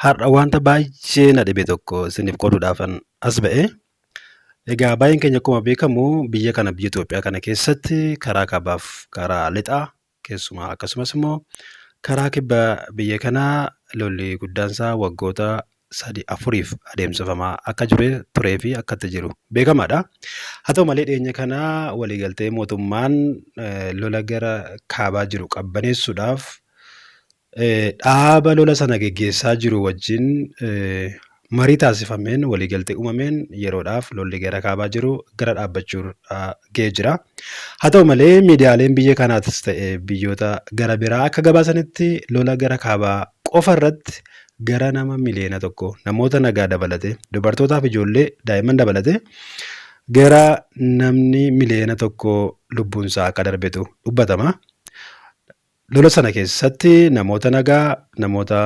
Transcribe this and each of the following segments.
Har'a wanta baay'ee na dhibe tokko isiniif qooduudhaafan as ba'e. Egaa baay'een keenya akkuma beekamu biyya kana biyya Itoophiyaa kana keessatti karaa kaabaaf karaa lixaa keessumaa akkasumas immoo karaa kibba biyya kanaa lolli guddaan isaa waggoota sadi afuriif adeemsifamaa akka jiru turee fi akka itti jiru beekamaadha. Haa ta'u malee dhiyeenya kana waliigaltee mootummaan lola gara kaabaa jiru qabbaneessuudhaaf dhaaba lola sana geggeessaa jiru wajjin marii taasifameen waliigaltee uumameen yeroodhaaf lolli gara kaabaa jiru gara dhaabbachuu ga'ee jira. Haa ta'u malee miidiyaaleen biyya kanaatis ta'e biyyoota gara biraa akka gabaasanitti lola gara kaabaa qofa irratti gara nama 1,000,000 namoota nagaa dabalatee dubartootaaf ijoollee daa'imman dabalatee gara namni 1,000,000 lubbuunsaa akka darbetu dubbatama. Lola sana keessatti namoota nagaa, namoota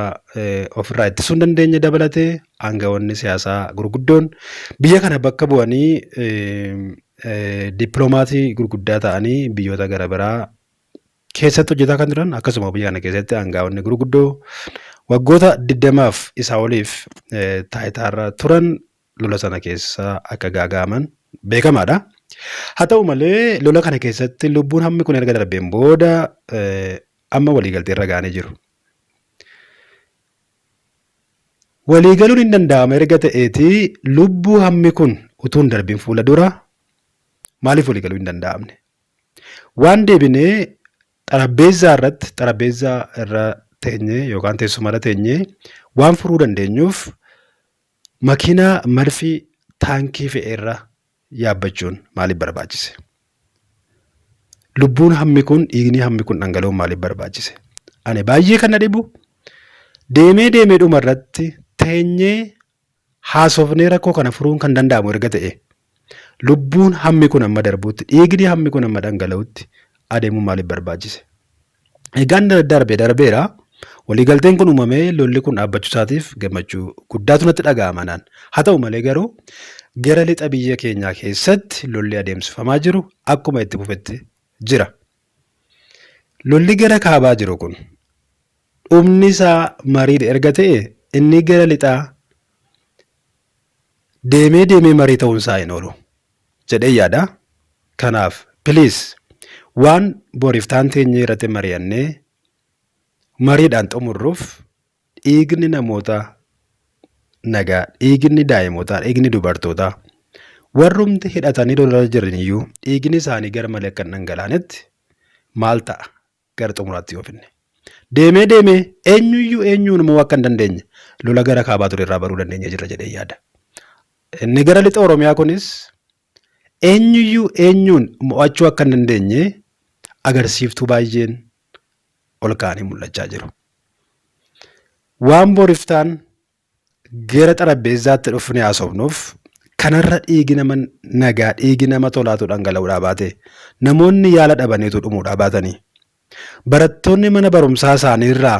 ofirraa ittisuu hin dandeenye dabalatee aangawoonni siyaasaa gurguddoon biyya kana bakka bu'anii dippiloomaasii gurguddaa ta'anii biyyoota gara biraa keessatti hojjetaa kan turan akkasuma biyya kana keessatti aangawoonni gurguddoo waggoota 20f isaa oliif taayitaarra turan lola sana keessa akka gaaga'aman beekamaadha. Haa ta'u malee lola kana keessatti lubbuun hammi kun erga darbeen booda amma waliigaltee irra ga'anii jiru. Waliigaluun hin danda'ama erga ta'eeti lubbuu hammi kun utuu hin darbin fuula dura maaliif waliigaluu hin danda'amne? Waan deebinee xarapheezzaa irratti xarapheezzaa irra teenyee yookaan teessuma irra teenyee waan furuu dandeenyuuf Makiinaa madfii taankii fe'e irra yaabbachuun maaliif barbaachise? Lubbuun hammi kun, dhiigni hammi kun dhangala'uun maaliif barbaachise? Ani baay'ee kan na dhibu deemee deemee dhuma irratti teenyee haasofnee rakkoo kana furuun kan danda'amu erga ta'e lubbuun hammi kun amma darbuutti dhiigni hammi kun amma dhangala'utti adeemuun maaliif barbaachise? Egaan darbe darbeera. Waliigalteen kun uumamee lolli kun dhaabbachuu isaatiif gammachuu guddaatu natti dhaga'ama naan. Haa ta'u malee garuu gara lixa biyya keenyaa keessatti lolli adeemsifamaa jiru akkuma itti fufetti jira. Lolli gara kaabaa jiru kun dhumni isaa mariidha erga ta'e inni gara lixaa deemee deemee marii ta'uun isaa hin oolu jedhee yaada. Kanaaf please waan boriif taan teenyee irratti mari'annee mariidhaan xumurruuf dhiigni namoota nagaa, dhiigni daa'imotaa, dhiigni dubartootaa warrumti hidhatanii lola jiran iyyuu dhiigni isaanii gar malee akka hin dhangalaanetti maal ta'a gara xumuraatti yoo finne. Deemee deemee eenyuyyuu eenyuun immoo akka hin dandeenye lola gara kaabaa ture irraa baruu dandeenya jirra jedhee yaada. Inni gara lixa Oromiyaa kunis eenyuyyuu eenyuun mo'achuu akka hin dandeenye agarsiiftuu baay'een ol ka'anii mul'achaa jiru. Waan boriftaan gara xarapheezzaatti dhufnee haasofnuuf kanarra dhiigi nama nagaa dhiigi nama tolaatu dhangala'uudhaa baate namoonni yaala dhabaniitu dhumuudhaa baatanii barattoonni mana barumsaa isaaniirraa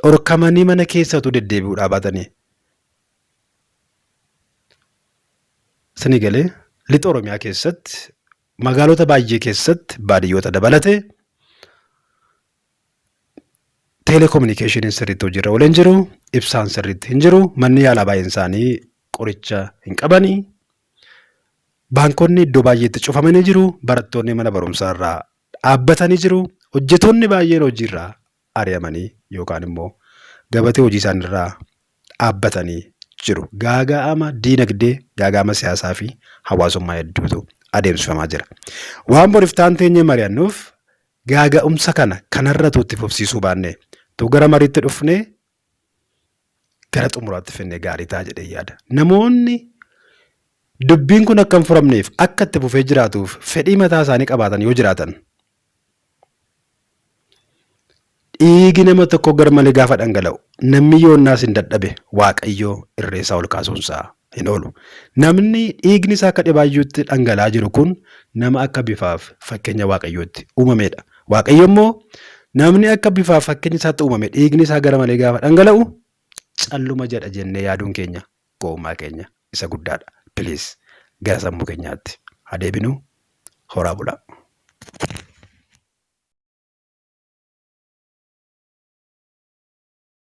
dhorkamanii mana keessatu deddeebi'uudhaa baatanii Isinii galee lixa Oromiyaa keessatti magaalota baay'ee keessatti baadiyyoota dabalatee teeleekoominikeeshiniin sirriitti hojiirra oolee hin jiru, ibsaan sirriitti hin jiru, manni yaalaa baay'een isaanii qoricha hin qabanii, baankonni iddoo baay'eetti cufamanii jiru, barattoonni mana barumsaa irraa dhaabbatanii jiru, hojjetoonni baay'een hojiirraa ari'amanii yookaan immoo gabatee hojii isaaniirraa dhaabbatanii jiru. Gaaga'ama diinagdee, gaaga'ama siyaasaa fi hawaasummaa hedduutu adeemsifamaa jira. Waan boriftaan teenyee mari'annuuf gaaga'umsa kana kanarra utuu itti fufsiisuu baannee utuu gara mariitti dhufnee gara xumuraatti finnee gaarii ta'a jedhee yaada. Namoonni dubbiin kun akka hin furamneef akka itti fufee jiraatuuf fedhii mataa isaanii qabaatan yoo jiraatan Dhiigi nama tokkoo garmalee gaafa dhangala'u namni yoonnaas hin dadhabe Waaqayyo irree isaa ol kaasuunsaa hin oolu. Namni dhiigni isaa akka dhibaayyuutti dhangala'aa jiru kun nama akka bifaaf fakkeenya Waaqayyootti uumameedha. Waaqayyo immoo namni akka bifaaf fakkeenya isaatti uumame dhiigni isaa gara malee gaafa dhangala'u calluma jedha jennee yaaduun keenya gowwummaa keenya isa guddaadha. Please gara sammuu keenyaatti haa deebinu. Horaa bulaa.